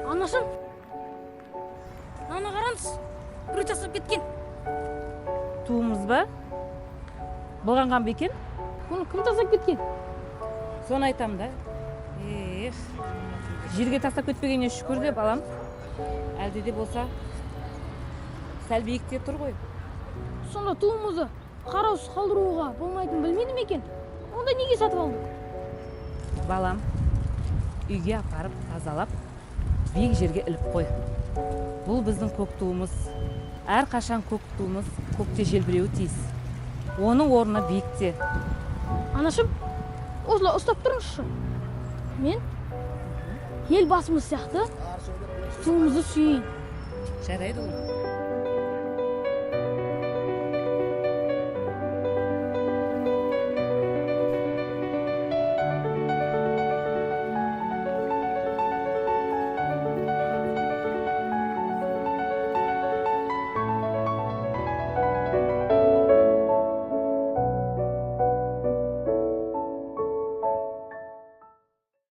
Анашым, мынаны қараңыз, біреу тастап кеткен. Туымыз ба? Былғанған ба екен? Бұны кім тастап кеткен? Соны айтам да. Эх, жерге тастап кетпегеніне шүкір де, балам. Әлде де болса сәл биікте тұр ғой. Сонда туымызды қараусыз қалдыруға болмайтынын білмеді ме екен? Онда неге сатып алдық? Балам, үйге апарып тазалап, биік жерге іліп қой. Бұл біздің көк туымыз. Әрқашан көк туымыз көкте желбіреуі тиіс. Оның орны биікте. Анашым, осылай ұстап тұрыңызшы. Мен ел басымыз сияқты туымызды сүйейін. Жарайды, ұлым.